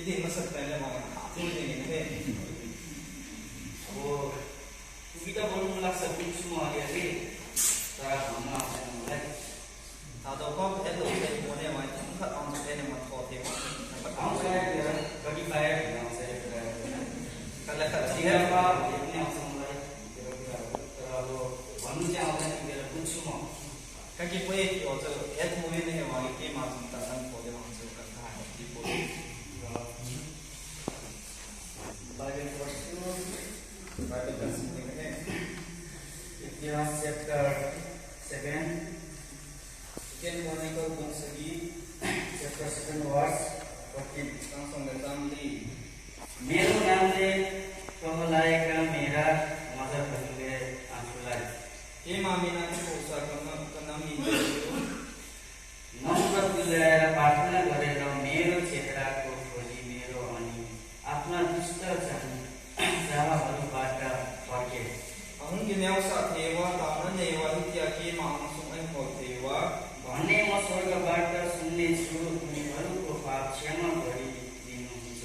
Jadi masa pernah mau aku ini nih. Oh, kita belum melaksanakan semua hari ini. Cara mulai. Atau kau itu dari mana yang macam tak orang saya yang macam tu Orang saya bagi saya, orang saya kalau kat siapa ini orang mulai terlalu wanita orang yang pun semua. kaki boleh itu itu mungkin yang orang itu macam tak orang boleh macam tu kan di boleh. Bagian first Baik kita sini ni. Ikhlas chapter 7. Again, one equal kung segi Chapter 7 verse 14. langsung datang di मेरो नामले कहलाएका मेरा मदतहरूले आफूलाई मामिना को उसाकमा मिल्यो नम्र तुल्याएर प्रार्थना गरेर मेरो क्षेत्रको खोजी मेरो अनि आफ्ना दुष्ट चाहहरूबाट फर्के ang ginawa sa tewa taman newa hitya ke mangsung ang tewa भन्ने म स्वर्गबाट सुन्नेछु उनीहरूको पाप क्षमा गरिदिनुहुन्छ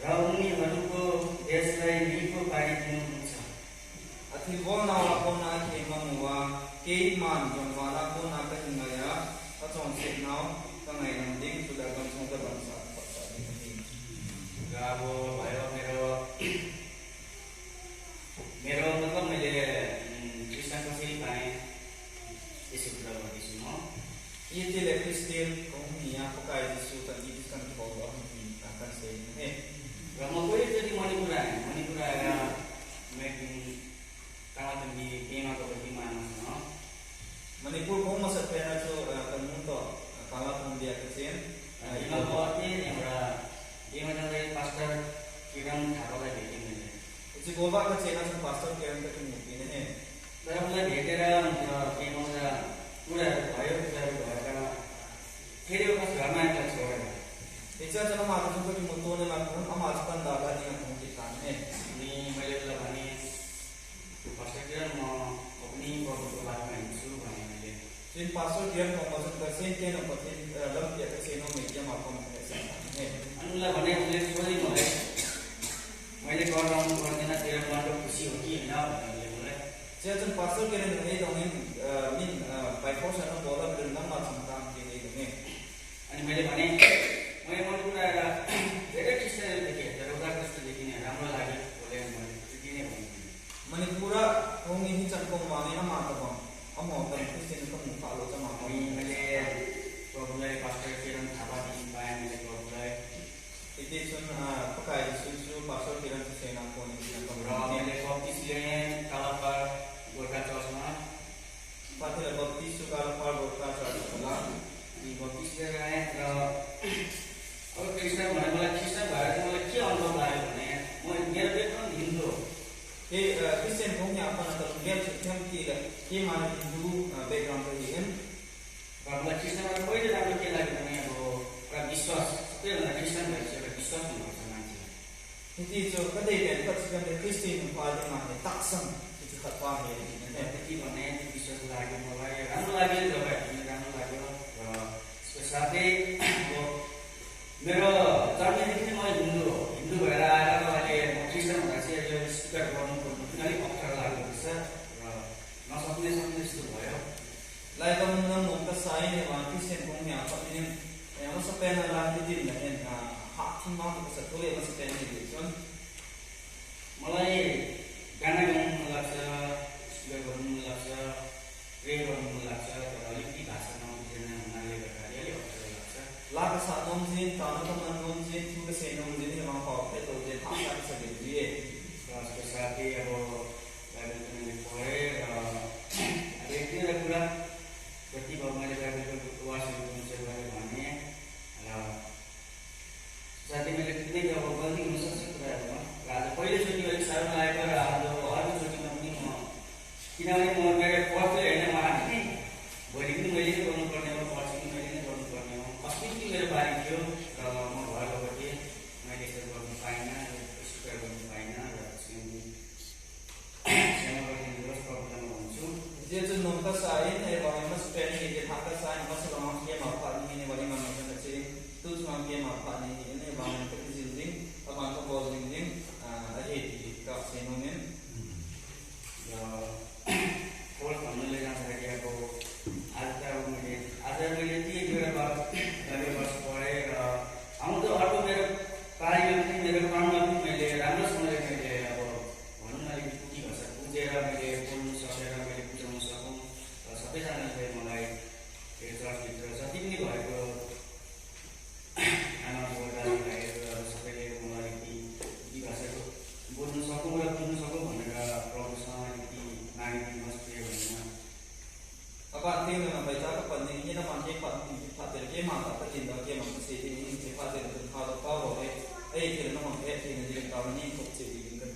र उनीहरूको देशलाई निको पारिदिनुहुन्छ athibol na wala ko na ke mamwa ke man jong wala ko na ka hingaya atong signal kangai nang ding sudah kan sung ka bangsa अब भयो मेरो मतलब मैले क्रिस्चियन कसरी पाएँ यसो कुरा गर्दैछु म Iti le Kristin kung niya ko kaya Yesus at itis kan ko ba akan sa inyo र म पहिलोचोटि मणिपुर आएर मेकिङ कामातुङ पेमाको प्रतिमा आउनु Manipur kung masa pera so kamunto kala kung dia kasi हिमालको अर्थे एउटा पेमा जाँदै पास्टर किरण थापालाई भेटेँ मैले iti goba ka chena sa pastor kaya ka tumuki ne तर उसलाई भेटेर पेमाउँदा कुराहरू भयो कुराहरू भएर फेरि वापस घरमा आएर छोडेर Ija jana mata ko ki muto ne ma kung ama aspan daga ni kung ki kan ne अनि मैले उसलाई भने पास्टर किरण म अपनी प्रभुको बाटोमा हिँड्छु भने मैले sin pastor kaya kung masuk ka sin kaya no pati lam kaya kasi no media ma kung kasi ne अनि उसलाई भने उसले सोधे मलाई मैले गरेर आउनु पर्दैन तेरो बाटो खुसी हो कि होइन भन्ने मलाई Siya jana pastor kaya no ne dong min by force no bola berdang ma samtam ki ne अनि मैले भने मैले मणिपुर आएर धेरै क्रिस्चियनहरू देखेँ तर उता कस्तो देखिने राम्रो लाग्यो बोले मैले त्यति नै भने Manipura kung ini chan kung mami ama ta bang amo ta Kristin kung follow ta ma अनि मैले प्रभुलाई पास्टर किरण थापा दिनु पाएँ मैले प्रभुलाई iti chun pakai susu pastor kiran sa sena ko ni र kung मैले बत्तिस ल्याएँ कालापार गोर्खा चर्चमा pati la bapti su kala par bota cha la अनि बत्तिस लिएर आएँ र अब क्रिस्चियन भने मलाई क्रिस्चियन भएर चाहिँ मलाई के अनुभव लाग्यो भने म मेरो ब्याकग्राउन्ड हिन्दू हो Kristen kung ya apa na talong gel sa tiyang tila ke mana hindu background ko hihin र मलाई क्रिस्चियनमा पहिले राम्रो के लाग्यो भने अब एउटा विश्वास सबैभन्दा क्रिस्चियन भएपछि एउटा विश्वास हुनुपर्छ मान्छेलाई iti so kadai ben kat sigan de Kristin pa de ma ne taksam iti khatwa he त्यति भन्ने विश्वास लाग्यो मलाई राम्रो लाग्यो जग्गाहरू राम्रो लाग्यो र त्यसको साथै अब मेरो जन्मदेखि नै म हिन्दू भएर आएर अहिले म क्रिस्चियन हुँदा चाहिँ यो स्वीकार गर्नु पनि अलिक अप्ठ्यारो लाग्दो रहेछ र नसक्ने जस्तो भयो lai ka mun nang mong ka sai ne wa Kristen kung ya pa ni ma sa pena la ti din na en ha thi ma ko sa thole ma sa pena ni son मलाई गाना गाउनु मन लाग्छ school गर्नु मन लाग्छ pray गर्नु मन लाग्छ तर अलिकति भाषा नबुझेन हुनाले गर्दाखेरि अलिक अप्ठ्यारो लाग्छ la ka sa nom jin ta no ka man nom jin thu ka se nom jin ma pa pe to je ha ka sa de ji र त्यसको साथै अब बाइबल पनि पढेँ र अब एक दुईवटा कुरा जति भयो मैले बाइबलको वाचहरू चाहिँ गरेँ भने र साथै मैले कुनै अब गल्ती हुनसक्छ कुराहरूमा र आज पहिलोचोटि अलिक साह्रो लागेको र आज अर्कोचोटिमा पनि म किनभने म मेरो पढ्दै होइन म आफै भोलि पनि मैले नै गर्नुपर्ने हो पर्सि पनि मैले नै गर्नुपर्ने हो अस्ति पनि मेरो बारी थियो र म घर गएको थिएँ मैले यसो गर्नु पाइनँ स्वीकार गर्नु पाइनँ र क्षमा गरिदिनुहोस् प्रभुलाई म भन्छु je chun nom ka sai ne wa ma sa pena ni je ha ka sai ma sa ma ke ma pa ni ne wa ni ma ma sa che tu ma ke ma pa ni ne wa Amen. Amen. Kalau kamu lihat saya aku ada miliki juga dari bos boleh kamu tuh aku मेरो कार्य पनि मेरो काममा पनि मैले राम्रोसँगले मैले अब भनौँ न अलिकति पुँजी भाषा बुझेर मैले बोल्नु सकेर मैले बुझाउन सकौँ र सबैजनाले मलाई यो चर्चभित्र जति पनि भएको आमा बुबा भाइहरू सबैले मलाई अलिकति पुँजी भाषाको बोल्नु सकौँ र बुझ्नु सकौँ भनेर प्रभुसँग अलिकति मागिदिनुहोस् प्रिय भनेर Apa artinya nama baca apa penting ini nama dia pater dia mata apa cinta dia mata sih ini dia pater itu kalau kau boleh kita nama dia ini dia kau ini kok jadi dengan